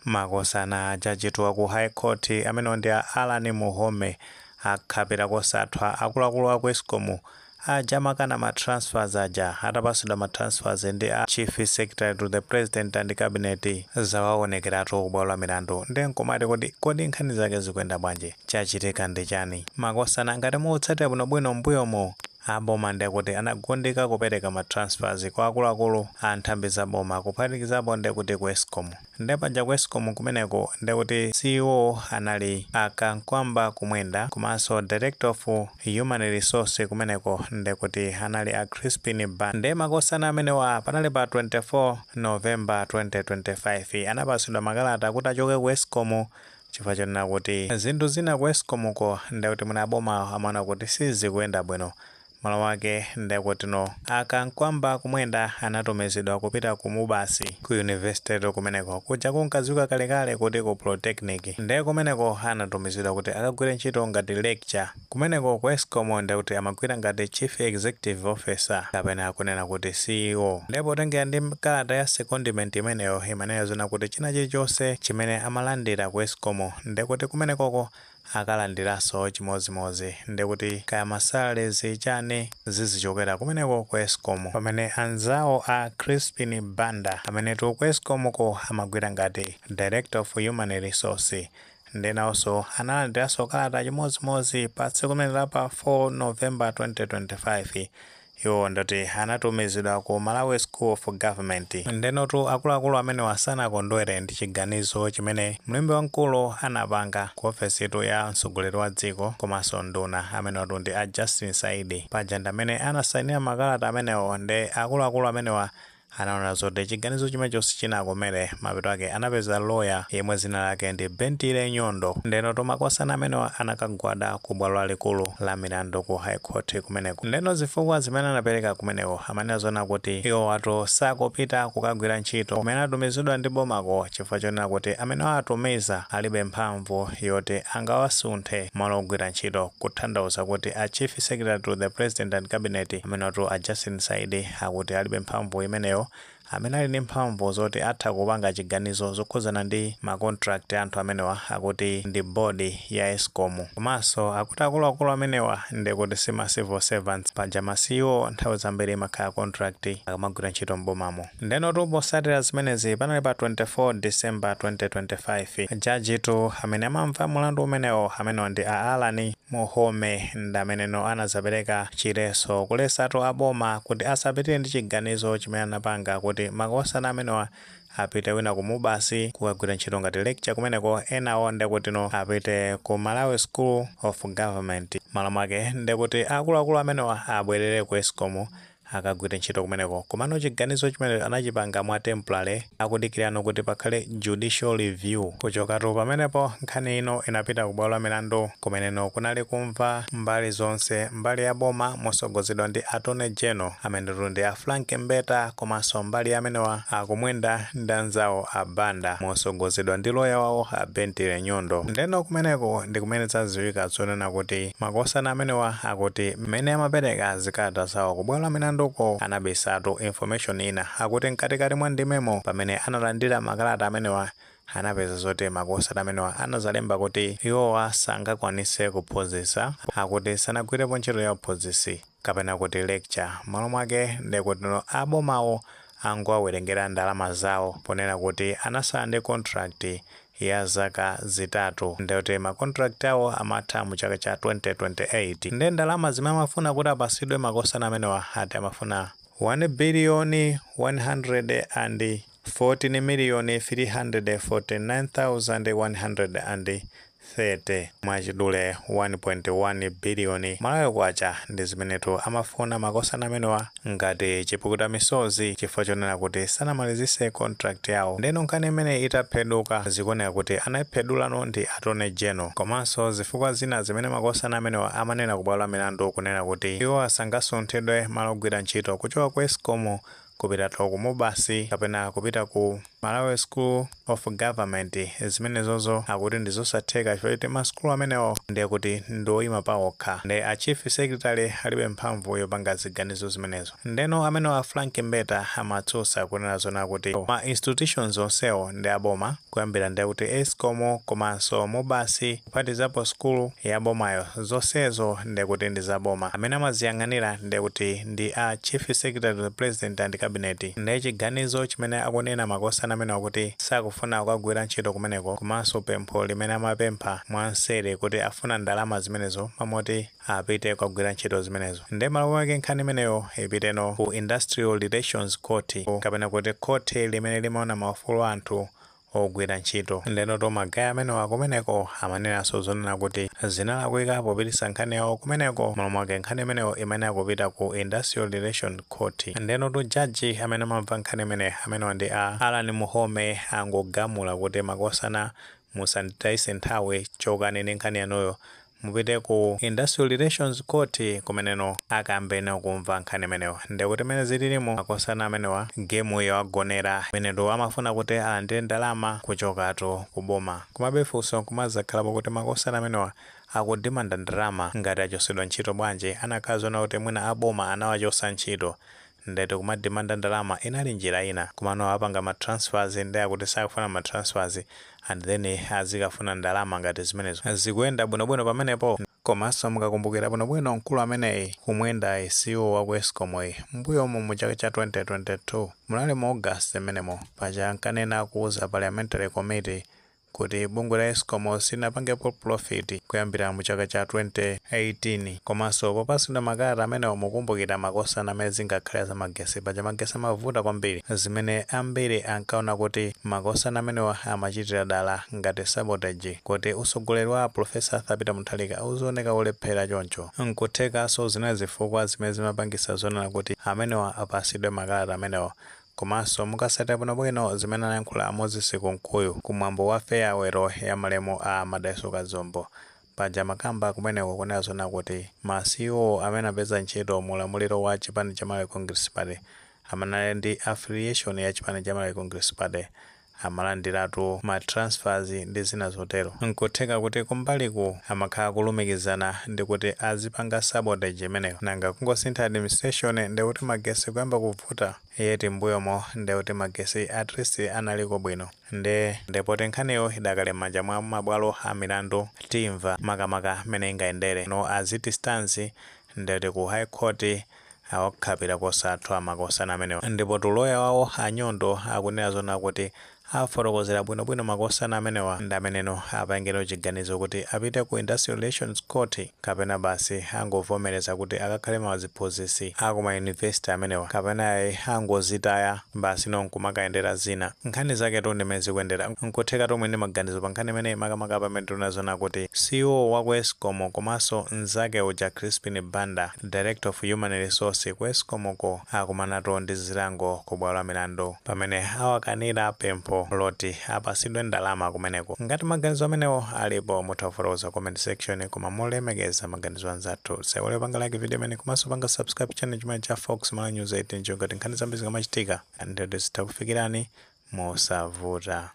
Makosana, jajitu wa ku High Court amene ndi a Alan Muhome akhapira kosathwa akuluakulu aku ESCOM aja makana ma transfers aja atapasidwa ma transfers ndi a Chief Secretary to the President and Cabinet. Zawaonekeratu kubwalo la milandu. Ndi nkomati kuti kodi nkhani zake zikuyenda bwanji? Chachitika ndi chani, makosana? Ngati mukutsatira bwinobwino mbuyomo, aboma ndekuti anagundika kupereka ma transfers kwa akuluakulu a nthambi za boma, kuphatikizapo ndekuti ku ESCOM. Ndepaja ku ESCOM kumeneko ndekuti CEO anali a Kamkwamba Kumwenda, komanso Director of Human Resource kumeneko ndekuti anali a Crispin Ban. Nde makosana amenewa panali pa 24 November 2025 anapasidwa makalata kuti achoke ku ESCOM, chifukwa chonena kuti zinthu zina ku ESCOM ko ndekuti mwina aboma amaona kuti sizikuyenda bwino. Malo wake ndekutino a Kamkwamba Kumwenda anatumizidwa kupita ku MUBAS, ku university kumeneko kuja kunkadziwika kalekale kuti ku Polytechnic. Nde kumeneko anatumizidwa kuti akagwire ntchito ngati lecturer. Kumeneko ku ESCOM ndekuti amagwira ngati Chief Executive Officer, kapena kunena kuti CEO. Ndipo tengera ndi kalata ya secondment imeneyo, imeneyo zina kuti china chilichonse chimene amalandira ku ESCOM ndekuti kumenekoko akalandiranso chimozimozi, ndekuti kaya ma salaries, chani, zizichokera kumeneko ku ESCOM. Pamene anzawo a Crispin Banda, amene tu ku ESCOM ko amagwira ngati Director of Human Resource, ndenawonso analandiranso kalata chimozimozi pa tsiku limene la pa 4 November 2025. Iwo ndoti anatumizidwa ku Malawi School of Government. Ndenotu akuluakulu amene sanakondwere ndi chiganizo chimene mlembi wamkulu anapanga ku ofesitu ya mtsogoleri wa dziko komanso nduna, amene watu ndi a Justin Saidi. Paja ndi amene anasayinira makalata amenewo. Ndi akuluakulu amenewa anaona zoti chiganizo chimenecho sichinakomere. Mapeto ake anapeza loya yemwe zina lake ndi Bentile Nyondo. Ndeno tomakosana amenewa anakagwada ku bwalo lalikulu la milandu ku High Court kumeneko. Ndeno zifukwa zimene anapereka kumeneko, amanena zona kuti iwo watu sakupita kukagwira ntchito kumene atumizidwa ndi bomako, chifukwa chonena kuti amene awatumiza alibe mphamvu yoti angawasunthe malo ogwira ntchito, kutanthauza kuti a Chief Secretary to the President and Cabinet, amene watu a Justin Saidi, akuti alibe mphamvu imeneyo. Amene ali ndi mphamvu zoti atha kupanga chiganizo zokhuzana ndi ma contract anthu amenewa akuti ndi board ya ESCOM. Komanso akuti akuluakulu amenewa ndikuti si ma civil servants. Paja ma CEO nthawi zambiri imakhala contract akamagwira ntchito mbomamo. Ndenotu posatira zimenezi, panali pa 24 December 2025, jajitu amene amamva mulandu umenewo, amenewa ndi a Alan Muhome, ndi ameneno anazapereka chileso kulesatu aboma kuti asapitire ndi chiganizo chimene anapanga kuti makosana amenewa apite wina ku MUBAS kukagwira ntchito ngati lecturer kumeneko, enawo ndekutino apite ku Malawi School of Government. Malo mwake ndekuti akuluakulu amenewa abwerere ku ESCOM akagwire ntchito kumeneko. Komano chiganizo chimene anachipanga mwa temporary, akudikirano kuti pakhale judicial review. Kuchokatu pamenepo, nkhani ino inapita ku bwalo la milandu, kumeneno kunali kumva mbali zonse: mbali ya boma mosogozedwa ndi Attorney General, amenetu ndi a Frank Mbeta, komanso mbali amenewa aKumwenda ndi anzawo a Banda mosogozedwa ndi loya wawo a Bentile Nyondo. Ndeno kumeneko ndi kumene zadziwika zonena kuti makosana amenewa akuti mmene amapereka zikalata zawo ku bwalo la milanduko anabisatu information ina. Akuti mkatikati mwa ndimemo, pamene analandira makalata amenewa, anapeza zoti makosana amenewa anazalemba kuti iwowa sangakwanise kuphunzitsa, akuti sanagwirepo ntchito ya uphunzitsi kapena kuti lecture. Malo mwake ndikuti abomawo angowawerengera ndalama zawo, ponena kuti anasala ndi contract ya zaka 3, ndikuti ma contract awo amatha mu chaka cha 2028. Ndi ndalama zimene amafuna kuti apasidwe makosana amenewa, ati amafuna 1 billion 114 million 349,130, mwachidule 1.1 biliyoni Malawi kwacha, ndi zimenetu amafuna makosana amenewa ngati chipukuta misozi, chifukwa chonena kuti sanamalizise contract yawo. Ndeno nkhani imene itapheduka, zikuoneka kuti anayiphedulano ndi Attorney General. Komanso zifukwa zina zimene makosana amenewa amanena ku bwalo la milandu, kunena kuti iwo asangasunthidwe malo ogwira ntchito kuchoka ku ESCOM kupita ku MUBAS kapena kupita ku Malawi School of Government. Zimenezozo akuti ndi zosatheka chifukwa choti masukulu amenewo ndiye kuti ndi oyima pawokha, ndi a chief secretary alibe mphamvu yopanga ziganizo zimenezo. Ndeno amenewo a Frank Mbeta amatsutsa kunena zona kuti ma institutions onsewo ndi aboma, kuyambira ndiye kuti ESCOM komanso MUBAS, kuphatizapo sukulu ya bomayo, zonsezo ndiye kuti ndi zaboma. Amene amaziyang'anira ndiye kuti ndi a Chief Secretary to the President and Cabinet. Ndiye chiganizo chimene akunena makosana amene akuti sakufuna kukagwira ntchito kumeneko, komanso pempho limene amapempha mwanseri kuti afuna ndalama zimenezo mamoti apite kukagwira ntchito zimenezo, ndiye malo ake nkhani imeneyo ipiteno ku Industrial Relations Court, kapena kuti court limene limaona maufulu anthu ogwira ntchito. Ndeno ma guy amenewa kumeneko amaneranso zonena kuti zinalakwika popitisa nkhani yawo kumeneko, malo mwake nkhani imeneyo imene akupita ku Industrial Relation Court. Ndeno tu jaji amene amamva nkhani imene, amenewa ndi a Alan Muhome, angogamula kuti makosana, musanditayise nthawi, chokani ndi nkhani yanuyo, mupite ku Industrial Relations Court kumeneno akambene kumva nkhani imeneyo. Ndikuti mene zililimo, makosana amenewa game iyo agonera imeneto, amafuna kuti alandire ndalama kuchokatu kuboma. Komabe funso kumazakhalapo kuti makosana amenewa akudimanda ndalama ngati achosedwa ntchito bwanji? Anakhala zona kuti mwina aboma anawachosa ntchito, ndeti kumadimanda ndalama inali njira ina. Komano apanga ma transfers, ndi akuti sakufuna ma transfers, and then azikafuna ndalama ngati zimenezo zikuyenda bwinobwino pamenepo. Komanso mukakumbukira bwinobwino, mkulu ameneyi Kumwenda, CEO wa ku ESCOM, mbuyomu mu chaka cha 2022, munali mu August menemo, paja ankanena kuuza Parliamentary Committee kuti bungwe la ESCOM sinapangepo profit kuyambira mu chaka cha 2018. Komanso popasidwa makalata amenewo, mukumbukira makosana amene zingakhale za magesi, paja magesi amavuta kwambiri, zimene ambiri ankaona kuti makosana amenewa amachitira dala ngati sabotage kuti usogoleri wa Professor Arthur Peter Mutharika uzioneka ulephera. Choncho nkuthekanso zinali zifukwa zimene zimapangisa zonena kuti amenewa apasidwe makalata amenewa. Komanso mukasatira bwinobwino zimene anayankhula a Moses Kunkuyu kumwambo wa farewell ya malemu a Madalitso Kazombo, paja makamba kumeneko kunena zona kuti ma CEO amene apeza ntchito mu ulamuliro wa chipani cha Malawi Congress Party, amene ali ndi affiliation ya chipani cha Malawi Congress Party, amalandiratu ma transfers ndi zina zotero. Nkutheka kuti kumbaliku amakhala kulumikizana ndi kuti azipanga sabotage imeneyo. Nanga kungosintha administration ndikuti magesi kuyamba kuvuta, yeti mbuyomo ndikuti magesi at least analiko bwino? Nde ndepoti nkhaniyo idakali m'manja mwa mabwalo a milandu, timva makamaka mmene ingayendere. No, as it stands, ndekuti ku High Court awakhapira kosathwa makosana amenewa, ndipo tuloya wawo anyondo akunena zona kuti afotokozera bwinobwino makosana amenewa, ndi ameneno apangeno chiganizo kuti apite ku Industrial Relations Court, kapena basi angovomereza kuti akakhale maziphunzitsi akuma university amenewa, kapena ayi angozitaya basi nonkumakayendera zina. Nkhani zake tu ndimene zikuyendera. Nkutheka tomwe ndi maganizo pa nkhani imeneyi, makamaka pamene tinazona kuti CEO wa ku ESCOM komanso mnzake uja Crispin Banda, Director of Human Resource ku ESCOM ko, akumanatu ndi zilango ku bwalo la milandu pamene awakanira pempho loti apasidwe ndalama kumeneko. Ngati maganizo amenewo alipo, mutha kufotokoza comment section, koma molemekeza maganizo anzathu. Sewole panga like video imene, komanso panga subscribe channel chimene cha Fox Malawi News 18, ngati nkhani zambiri zikamachitika ndikuti zitha kufikirani mosavuta.